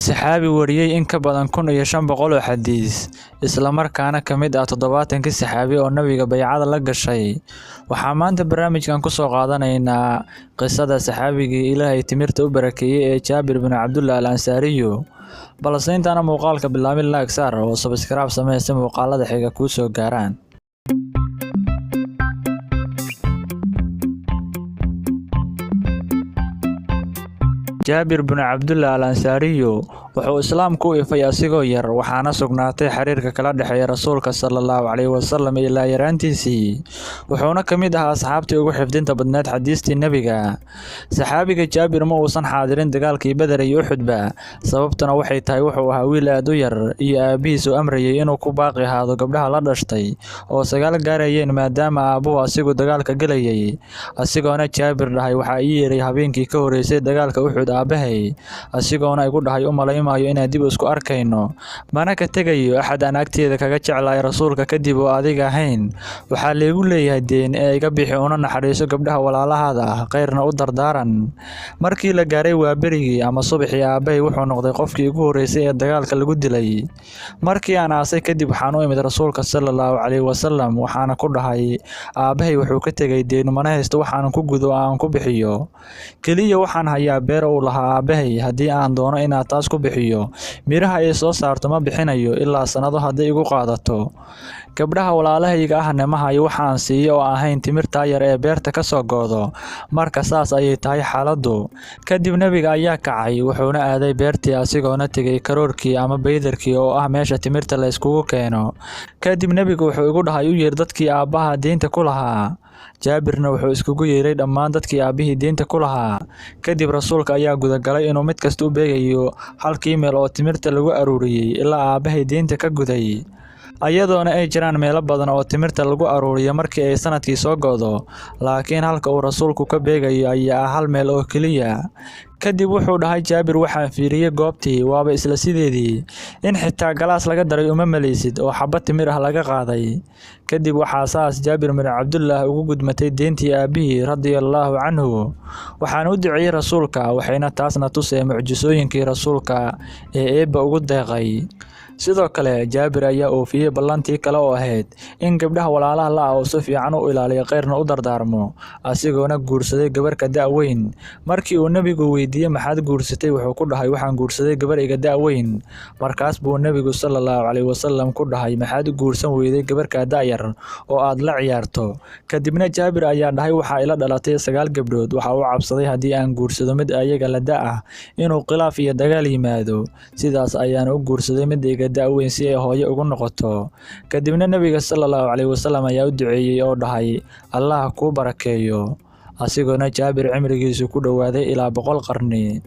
Saxaabi wariyay in ka badan 1500 oo xadiis, isla markaana ka mid ah 70kii saxaabi oo nabiga baycada la gashay. Waxaa maanta barnaamijkan ku soo qaadanaynaa qisada saxaabigii Ilaahay timirta u barakeeyay ee Jaabir bin Cabdullah al-Ansaariyo. Balse intaana muuqaalka bilaabin, like saar oo subscribe samee si muuqaalada xiga kuu soo gaaraan. Jaabir bin Cabdullah al-Ansaariyo wuxuu islaamku u ifay asigoo yar, waxaana sugnaatay xiriirka kala dhexeeya rasuulka sallallahu calayhi wasallam ilaa yaraantiisii. Wuxuuna ka mid ahaa asxaabtii ugu xifdinta badneed xadiistii nebiga. Saxaabiga Jaabir ma uusan xaadirin dagaalkii Badar iyo Uxudba, sababtuna waxay tahay wuxuu ahaa wiil aad u yar iyo aabihiis uu amrayay inuu ku baaqi ahaado gabdhaha la dhashtay oo 9 gaarayeen, maadaama aabbuhu asigu dagaalka gelayay. Asigoona Jaabir dhahay, waxaa ii yeeray habeenkii ka horeysay dagaalka Uxud aabahay, asigoona igu dhahay u malayn maayo inaan dib isku arkayno, mana ka tegayo axad aan agteeda kaga jeclahay rasuulka kadib oo adiga ahayn. Waxaa laygu leeyahay deen ee iga bixi una naxariiso gabdhaha walaalahaada ah, khayrna u dardaaran. Markii la gaaray waaberigii ama subaxii, aabahay wuxuu noqday qofkii ugu horeysay ee dagaalka lagu dilay. Markii aan aasay kadib, waxaan u imid rasuulka sallallahu calayhi wasallam, waxaana ku dhahay, aabahay wuxuu ka tegay deen, mana haysto waxaan ku gudo oo aan ku bixiyo. Keliya waxaan hayaa beer uu lahaa aabahay, haddii aan doono inaad taas ku bixiyo, miraha ay soo saarto ma bixinayo ilaa sanado hadday igu qaadato. Gabdhaha walaalahayga ahna ma hayo wax aan siiyo oo ahayn timirta yar ee beerta ka soo goodo. Marka saas ayay tahay xaaladdu. Kadib nebiga ayaa kacay, wuxuuna aaday beertii, asigoona tegay karoorkii ama baydarkii oo ah meesha timirta la iskugu keeno. Kadib nebigu wuxuu igu dhahay, u yeer dadkii aabbaha diinta ku lahaa. Jaabirna wuxuu iskugu yeeray dhammaan dadkii aabbihii diinta ku lahaa. Kadib rasuulka ayaa gudagalay inuu mid kasta u beegayo halkii meel oo timirta lagu aruuriyey ilaa aabbahay diinta ka guday. Ayadoona ay jiraan meelo badan oo timirta lagu aruuriyo markii ay sanadkii soo go'do, laakiin halka uu rasuulku ka beegayo ayaa ah hal meel oo keliya. Kadib wuxuu dhahay Jaabir, waxaan fiiriyey goobtii, waaba isla sideedii, in xitaa galaas laga daray uma malaysid oo xabad timir ah laga qaaday. Kadib waxaa saas Jaabir bin Cabdullah ugu gudmatay deentii aabbihii radiyallahu canhu, waxaana u duceeyey rasuulka, waxayna taasna tusee mucjisooyinkii rasuulka ee Eebba ugu deeqay. Sidoo kale Jaabir ayaa oofiyey ballantii kale oo ahayd in gabdhaha walaalaha la ah uu si fiican u ilaaliyo, khayrna u dardaarmo, asigoona guursaday gabar ka da' weyn. Markii uu nebigu weydiiyey maxaad guursatay, wuxuu ku dhahay waxaan guursaday gabar iga da' weyn. Markaas buu nebigu sallallahu calayhi wasallam ku dhahay, maxaad u guursan weyday gabar kaa da' yar oo aad la ciyaarto? Kadibna Jaabir ayaa dhahay, waxaa ila dhalatay 9 gabdhood, waxa uu cabsaday haddii aan guursado mid ayaga la da' ah inuu khilaaf iyo dagaal yimaado, sidaas ayaan u guursaday mid iga da' weyn si ay hooyo ugu noqoto. Kadibna nebiga sallallahu calayhi wasallam ayaa u duceeyey oo dhahay, Allah kuu barakeeyo. Asigoona Jaabir cimrigiisu ku dhowaaday ilaa 100 qarni.